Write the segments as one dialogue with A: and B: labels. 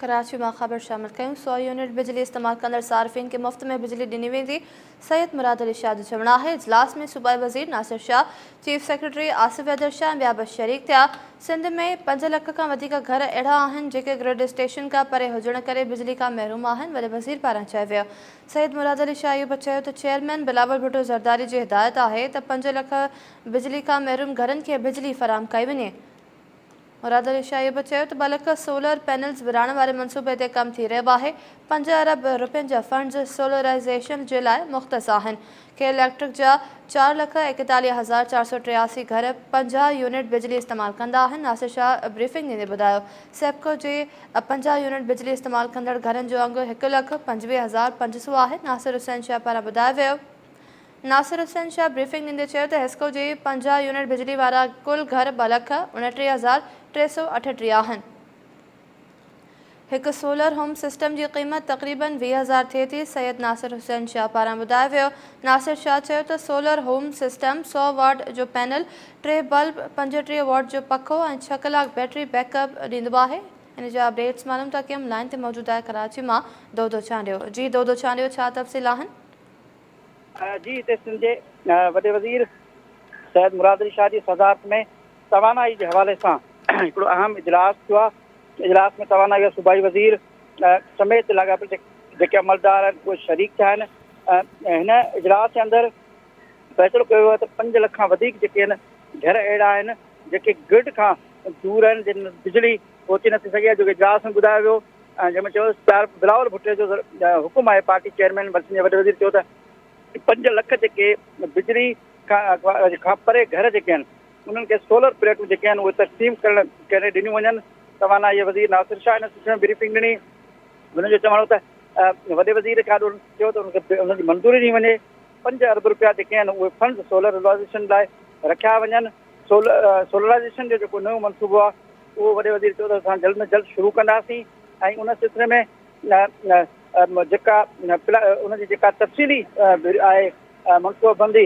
A: ڪراچي مان خبر شامل ڪيون، سئو يونٽ بجلي استعمال ڪندڙ صارفين کي مفت ۾ بجلي ڏني ويندي، سيد مراد علي شاهه جو چوڻ آهي، اجلاس ۾ صوبائي وزير ناصر شاهه، چيف سيڪريٽري آصف حيدر شاهه ۽ ٻيا به شريڪ ٿيا، سنڌ ۾ پنج لک کان وڌيڪ گهر اهڙا آهن جيڪي گرڊ اسٽيشن کان پري هجڻ ڪري بجلي کان محروم آهن، وڏي وزير پاران چيو ويو. سيد مراد علي شاهه اهو به چيو ته چيئرمين بلاول ڀٽو زرداري جي هدايت آهي ته پنج لک بجلي کان محروم گهرن کي بجلي فراهم ڪئي وڃي. مراد علي شاهه اهو به چيو ته ٻه لک سولر پينلز ورهائڻ واري منصوبي تي ڪم ٿي رهيو آهي، پنج ارب رپين جا فنڊز سولرائيزيشن جي لاء مختص آهن، ڪي اليڪٽرڪ جا چار لک ايڪيتاليهه هزار 483 گهر 50 يونٽ بجلي استعمال ڪندا آهن، ناصر شاهه بريفنگ ڏيندي ٻڌايو سيپڪو جي 50 يونٽ بجلي استعمال ڪندڙ گهرن جو انگ هڪ لک 25,500 آهي، ناصر حسين شاهه پاران ٻڌايو ويو. ناصر حسين شاهه بريفنگ ڏيندي چيو ته حيسڪو جي 50 يونٽ بجلي وارا ڪل گهر ٻه لک 29,338 آهن. هڪ سولر هوم سسٽم جي قيمت تقريبن 20 هزار ٿئي ٿي، سيد ناصر حسين شاهه پاران ٻڌايو ويو. ناصر شاهه چيو ته سولر هوم سسٽم سؤ واٽ جو پينل، ٽي بلب، 35 واٽ جو پکو ۽ ڇهه ڪلاڪ بيٽري بيڪ اپ ڏيندو آهي. ان جا اپڊيٽس معلوم ٿا ڪيم لائين تي موجود آهي ڪراچي مان دودو چانڊيو. جي دودو چانڊيو ڇا تفصيل آهن؟
B: جي هتي سنڌ جي وڏي وزير سيد مراد علي شاهه جي صدارت ۾ توانائي جي حوالي سان هڪڙو اهم اجلاس ٿيو آهي اجلاس ۾ توانائي جا صوبائي وزير سميت لاڳاپيل جيڪي عملدار آهن اهي شريڪ ٿيا آهن هن اجلاس جي اندر فيصلو ڪيو ويو آهي ته پنج لک کان وڌيڪ جيڪي آهن گهر اهڙا آهن جيڪي گرڊ کان دور آهن جن بجلي پهچي نٿي سگهي جو اجلاس ۾ ٻڌايو ويو جنهن ۾ چيو ته بلاول ڀٽي جو حڪم آهي پارٽي چيئرمين سنڌ جي وڏي وزير چيو ته پنج لک جيڪي بجلي کان پري گهر جيڪي آهن انهن کي سولر پليٽون جيڪي آهن اهي تقسيم ڪرڻ ڪري ڏنيون وڃن توانائي جي وزير ناصر شاهه ان سلسلي ۾ بريفنگ ڏني هن جو چوڻ هو ته وڏي وزير کي آڏو چيو ته ان کي ان جي منظوري ڏني وڃي پنج ارب روپيا جيڪي آهن اهي فنڊز سولرائزيشن لاء رکيا وڃن سولرائزيشن جو جيڪو نيون منصوبو آهي اهو وڏي وزير چيو ته اسان جلد ۾ جلد شروع ڪنداسين ۽ ان سلسلي ۾ جيڪا ان جي جيڪا تفصيلي آهي منصوبه بندي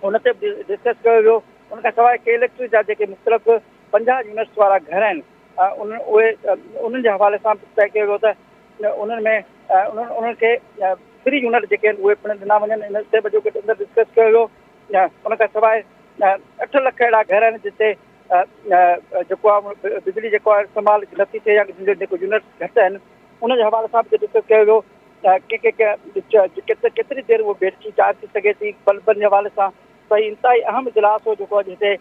B: ان تي به ڊسڪس ڪيو ويو ان کان سواء ڪي اليڪٽرڪ جا جيڪي مختلف 50 يونٽس وارا گهر آهن ان اهي انهن جي حوالي سان به طئي ڪيو ويو ته انهن ۾ انهن کي فري يونٽ جيڪي آهن اهي پڻ ڏنا وڃن ان تي به جيڪو اندر ڊسڪس ڪيو ويو ان کان سواء اٺ لک اهڙا گهر آهن جتي جيڪو آهي بجلي جيڪو آهي استعمال نٿي ٿئي يا جن جو جيڪو يونٽس گهٽ آهن ان جي حوالي سان به ڊسڪس ڪيو ويو ته ڪيتري دير اهو بيٽري چارج ٿي سگهي ٿي بلبن جي حوالي سان ته هي انتهائي اهم اجلاس هو جيڪو اڄ هتي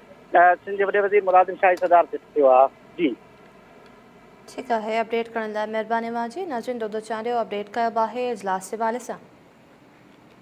B: سنڌ جي وڏي وزير مراد علي شاهه جي صدارت هيٺ ٿيو آهي جي.
A: ٺيڪ آهي اپڊيٽ ڪرڻ لاء مهرباني اوهان جي ناظرين دودو چانڊيو اپڊيٽ ڪيو آهي اجلاس جي حوالي سان.